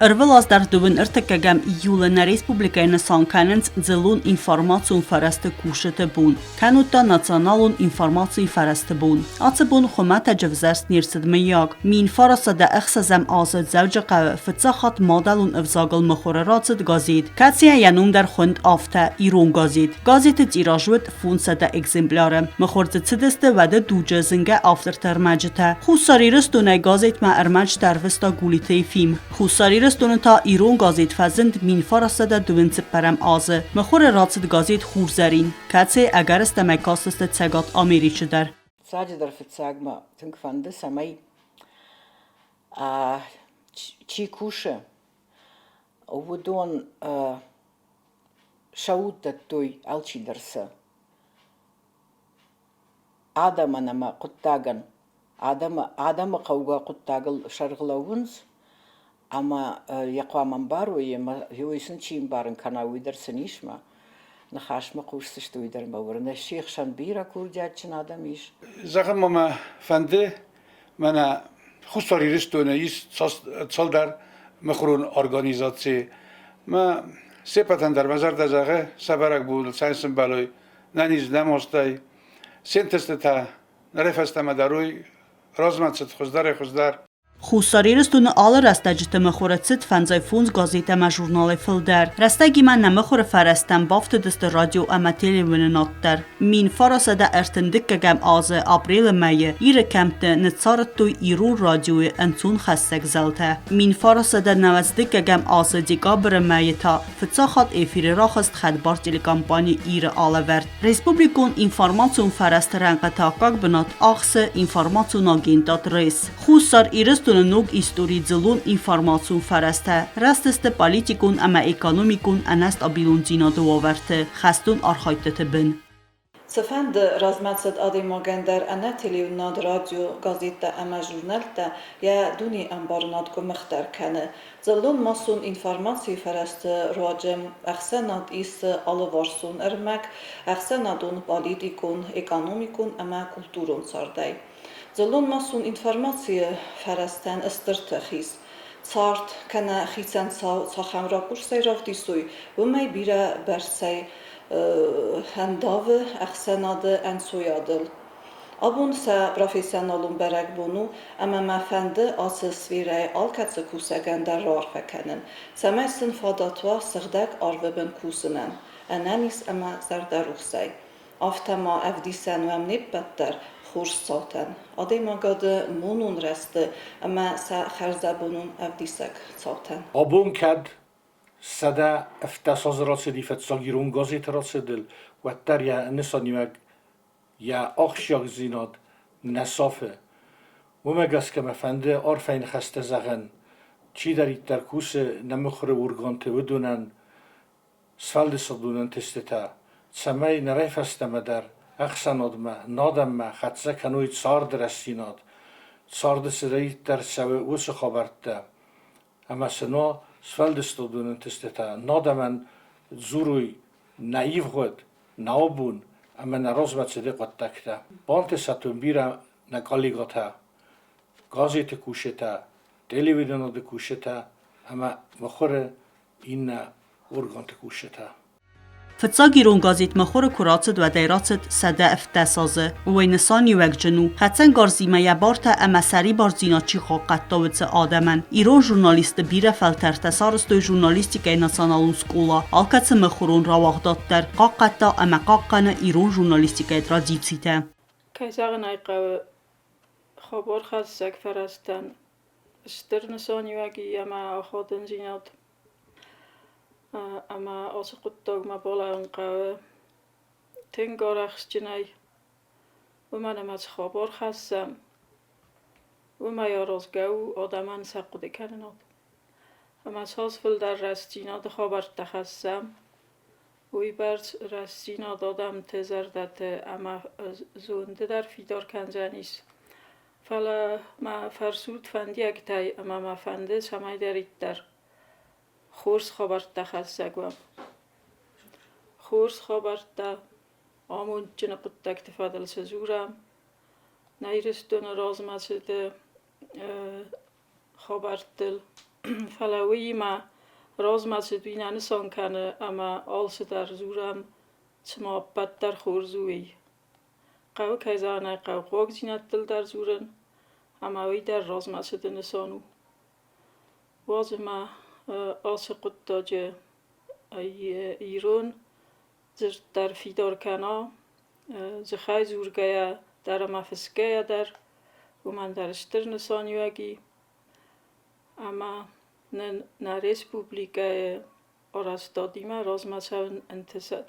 Ӕрвылаз дӕр дыууын ӕртыккӕгӕм июлы нӕ республикӕйы нысан кӕнынц дзыллон информацион фӕрӕзты кусджыты бон, кӕннод та националон информацийы фӕрӕзты бон. Ацы бон хуымӕтӕджы взӕрст не рцыд мыййаг. 1906 азы Дзӕуджыхъӕуы фыццаг хатт мадӕлон ӕвзагыл мыхуыры рацыд газет, кӕцыйӕн йӕ ном дӕр хуынд афтӕ, Ирон газет. Газеты тираж уыд 500 экземпляры. Мыхуыр дзы цыдысты уӕды дуджы зынгӕ авторты ӕрмӕджытӕ. Хуссар Ирыстонӕй газетмӕ ӕрмӕджытӕ ӕрвыста Гулиты Ефим. Хуссар Ирыстоны та ирон газет фӕзынд 1924 азы. Мыхуыры рацыд газет Хурзӕрин, кӕцыйы ӕгӕрыстӕмӕй кастысты Цӕгат Америчы дӕр. Фыццаджыдӕр фыццаг мӕ тынг фӕнды, цӕмӕй чи кусы, уыдон сӕ уд дӕттой алчидӕр сӕ адӕмӕн ӕмӕ хъуыддагӕн, адӕмы хъӕугӕ хъуыддагыл сӕргълӕууынц ӕмӕ йӕ хъуамӕ ӕмбарой ӕмӕ уый сын чи ӕмбарын кӕна, уый дӕр сын ис мӕ ныхасмӕ хъусдзысты, уый дӕр мӕ уырны. Се хсӕн бирӕ курдиатджын адӕм ис. Зӕгъын ма мӕ фӕнды, мӕнӕ Хуссар Ирыстоны ис цалдӕр мыхуырон организацийы. Мӕ се ппӕтӕн дӕр мӕ зӕрдӕ зӕгъы, сӕ бӕрӕгбоныл сӕ сымбӕлой нӕниз нӕмостӕй, се нтыстытӕ нырӕй фӕстӕмӕ дарой размӕцыд хуыздӕрӕй-хуыздӕр. Хуссар Ирыстоны алы рӕстӕджыты мыхуыры цыд фӕндзай фондз газет ӕмӕ журналӕй фылдӕр. Рӕстӕгимӕ нӕ мыхуыры фӕрӕзтӕм бафтыдысты радио ӕмӕ телеуынынад дӕр. 1932 азы апрелы мӕйы Иры кӕмтты ныццарыдтой ирон радиойы ӕнцонхӕссӕг зӕлтӕ. 1992 азы декабры мӕйы та фыццаг хатт эфиры рахызт хӕдбар телекомпани Иры алӕвӕрд. Республикон информацион фӕрӕзты рӕнхъыты аккаг бынат ахсы информацион агентад РЭС. Хуссар Ирыстоны ног историйы дзыллон информацион фӕрӕзтӕ рӕзтысты политикон ӕмӕ экономикон ӕнӕстабилондзинады уавӕрты, хӕстон архайдтыты бын. Цыфӕнды размӕцыд адӕймагӕн дӕр ӕнӕ телеуынынад, радио, газеттӕ ӕмӕ журнӕлттӕ йӕ дунеӕмбарынад къуымыхдӕр кӕны. Дзыллон-массон информацийы фӕрӕзты руаджы ӕхсӕнад исы алыварсон ӕрмӕг ӕхсӕнадон, политикон, экономикон ӕмӕ культурон цардӕй. Дзыллон-массон информацийы фӕрӕзтӕн стыр тых ис. Цард кӕнӕ хицӕн цау цахӕм ракурсӕй равдисой, уымӕй бирӕ бӕрцӕй ӕндавы ӕхсӕнады ӕнцойадыл. Абон сӕ профессионалон бӕрӕгбон у, ӕмӕ мӕ фӕнды ацы сферӕйы алкӕцы кусӕгӕн дӕр раарфӕ кӕнын, цӕмӕй сын фадат уа сыгъдӕг арвы бын кусынӕн, ӕнӕниз ӕмӕ зӕрдӕрухсӕй. Афтӕ ма ӕвдисӕн уӕм не ппӕт дӕр хорз цаутӕн, адӕймагады монон рӕзты ӕмӕ сӕ хӕрзӕбонон ӕвдисӕг цаутӕн. Абон кӕд 170 азы рацыди фыццаг ирон газеты рацыдыл, уӕддӕр йӕ нысаниуӕг, йӕ ахсджиагдзинад нӕ сафы. Уымӕ гӕсгӕ мӕ фӕнды арфӕйы ныхӕстӕ зӕгъын, чидӕриддӕр кусы нӕ мыхуыры органты, уыдонӕн, сфӕлдыстадон ӕнтыстытӕ, цӕмӕй нырӕй фӕстӕмӕ дӕр ӕхсӕнадмӕ, адӕммӕ хӕццӕ кӕной царды рӕстдзинад, царды цыдӕриддӕр цӕуы, уыцы хабӕрттӕ, ӕмӕ сын уа сфӕлдыстадон ӕнтыстытӕ, адӕмӕн дзурой нӕ ивгъуыд, нӕ абон ӕмӕ нӕ размӕ цыды хъуыддӕгтӕ. Бантысӕтон бирӕ нӕ коллегӕтӕ, газеты кусджытӕ, телевиденады кусджытӕ ӕмӕ мыхуыры иннӕ органты кусджытӕ. Фыццаг ирон газет мыхуыры куы рацыд, уӕдӕй рацыд 117 азы. Уый нысаниуӕгджын у, хӕцӕнгарзимӕ йӕ бартӕ ӕмӕ сӕрибардзинад чи хъахъхъӕдта, уыцы адӕмӕн. Ирон журналистты бирӕ фӕлтӕртӕ сарӕзтой журналистикӕйы националон скъола, алкӕцы мыхуырон рауагъдад дӕр хъахъхъӕдта ӕмӕ хъахъхъӕны ирон журналистикӕйы традицитӕ. Кӕй зӕгъын ӕй хъӕуы, хабархӕссӕг фӕрӕзтӕн стыр нысаниуӕг и ӕмӕ аходындзинад. Ӕмӕ ацы хъуыддагмӕ балӕууын хъӕуы тынг арӕхстджынӕй, уымӕн ӕмӕ цы хабар хӕссӕм, уымӕй аразгӕ у адӕмӕн сӕ хъуыдыкӕнынад. Ӕмӕ цас фылдӕр рӕстдзинады хабӕрттӕ хӕссӕм, уыйбӕрц рӕстдзинад адӕмты зӕрдӕты ӕмӕ зонды дӕр фидар кӕндзӕнис. Фӕлӕ мӕ фӕрсут фӕндиӕгтӕй ӕмӕ мӕ фӕнды, цӕмӕйдӕриддӕр хорз хабӕрттӕ хӕссӕг уӕм. Хорз хабӕрттӕ, амондджыны хъуыддӕгты фӕдыл цы дзурӕм, нӕ Ирыстоны размӕцыды хабӕрттыл. Фӕлӕ уыимӕ размӕцыд уый нӕ нысан кӕны ӕмӕ алцыдӕр дзурӕм, цыма ӕппӕт дӕр хорз у, уый. Хъӕуы, кӕй зӕгъын ӕй хъӕуы, хъуагдзинӕдтыл дӕр дзурын, ӕмӕ уый дӕр размӕцыды нысан у. Уадз ӕмӕ ацы хъуыддаджы ирон дзырд дӕр фидар кӕна, дзыхӕй дзургӕйӕ дӕр ӕмӕ фысгӕйӕ дӕр, уымӕн дӕр стыр нысаниуӕг и. Ӕмӕ нын нӕ республикӕйы арӕзтадимӕ размӕ цӕуын ӕнтысӕд.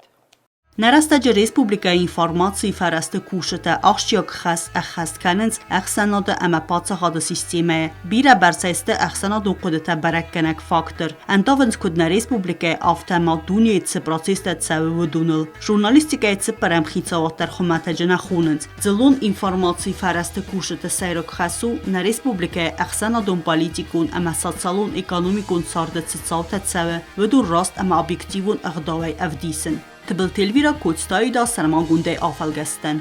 Нӕ рӕстӕджы республикӕйы информацийы фӕрӕзты кусджытӕ ахсджиаг хӕс ӕххӕст кӕнынц ӕхсӕнады ӕмӕ паддзахады системӕйы. Бирӕбӕрцӕй сты ӕхсӕнадон хъуыдытӕ бӕрӕггӕнӕг фактор. Ӕндавынц куыд нӕ республикӕйы, афтӕ ма дунейы цы процесстӕ цӕуы, уыдоныл. Журналистикӕйы цыппӕрӕм хицауад дӕр хуымӕтӕджы нӕ хонынц. Дзыллон информацийы фӕрӕзты кусджыты сӕйраг хӕс у, нӕ республикӕйы ӕхсӕнадон-политикон ӕмӕ социалон-экономикон царды цы цаутӕ цӕуы, уыдон раст ӕмӕ объективон ӕгъдауӕй ӕвдисын. Тыбылты Эльвира Коцтайы да сӕрмагондӕй афӕлгӕстӕн.